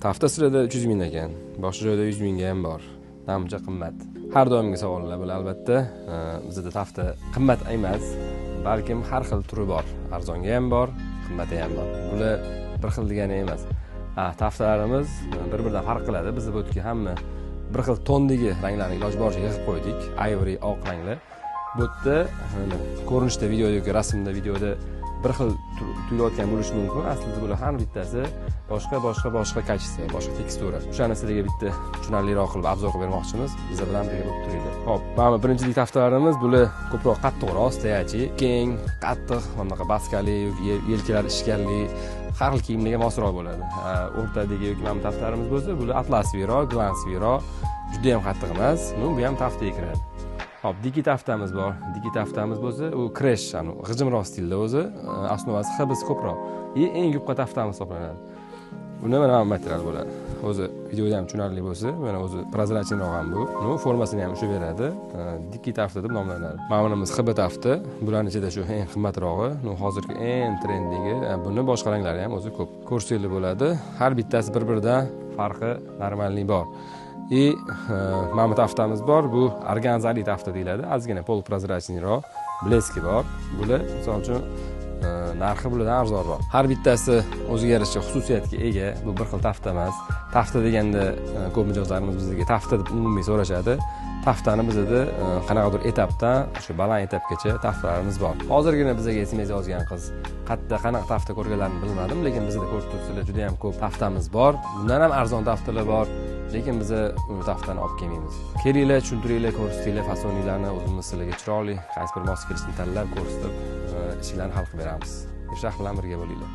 Tafta sizlarda 300 ming ekan, boshqa joyda 100 mingga ham bor. Namuncha qimmat? Har doimgi savollar bular, albatta. Bizada tafta qimmat emas, balkim har xil turi bor. Arzonga ham bor, qimmati ham bor. Bular bir xil degani emas. Taftalarimiz bir-biridan farq qiladi. Biz bu yerga hamma bir xil tondagi ranglarni iloji boricha yig'ib qo'ydik. Ivory, oq ranglar. Bu yerda ko'rinishda, videoda yoki rasmda, videoda bir xil tuyulayotgan bo'lishi mumkin. Aslida bular har bittasi boshqa, boshqa, boshqa качество, boshqa tekstura. O'shani sizlarga bitta tushunarliroq qilib обзор qilib bermoqchimiz. Bizlar bilan birga bo'lib turinglar. Xo'p, mana birinchilik taftalarimiz, bular ko'proq qattiqroq, стоячий, keng, qattiq, mana bunaqa baskali yoki yelkalari ishkalli, har xil kiyimlarga mosroq bo'ladi. O'rtadagi yoki mana bu taftalarimiz bo'lsa, bular атласовый roq, глянцевый roq, juda ham qattiq emas. Ну, bu ham taftaga kiradi. Xo'p, дикий taftamiz bor. Дикий taftamiz bo'lsa, u креш, anu g'ijimroq stilda o'zi, основа si xbs ko'proq. И eng yupqa taftamiz hisoblanadi. Uni mana bu material bo'ladi. O'zi videoda ham tushunarli bo'lsa, mana o'zi прозрачный roq ham bu. Ну, formasini ham ushlab beradi. Дикий tafta deb nomlanadi. Mana bunimiz XB tafta. Bularning ichida shu eng qimmatrog'i, ну, hozirgi eng trendingi. Buni boshqa ranglari ham o'zi ko'p. Ko'rsanglar bo'ladi. Har bittasi bir-biridan farqi нормальный bor. И mana bu taftamiz bor, bu organzali tafta deyiladi. Ozgina полупрозрачный roq, блески bor. Bular, misol uchun, narxi bulardan arzonroq. Har bittasi o'ziga yarasha xususiyatga ega. Bu bir xil tafta emas. Tafta deganda ko'p mijozlarimiz bizga tafta deb umumiy so'rashadi. Taftani bizada qanaqadir etapdan shu baland etapgacha taftalarimiz bor. Hozirgina bizga SMS yozgan qiz qayerda qanaqa tafta ko'rganlarini bilmadim, lekin bizda ko'rib turibsizlar, juda ham ko'p taftamiz bor. Bundan ham arzon taftalar bor, lekin biza u taftani olib kelmaymiz. Kelinglar, tushuntiringlar, ko'rsatinglar fasoninglarni, o'zimiz sizlarga chiroyli qaysi bir mos kelishini tanlab, ko'rsatib, ishinglarni hal qilib beramiz. Irshah bilan birga bo'linglar.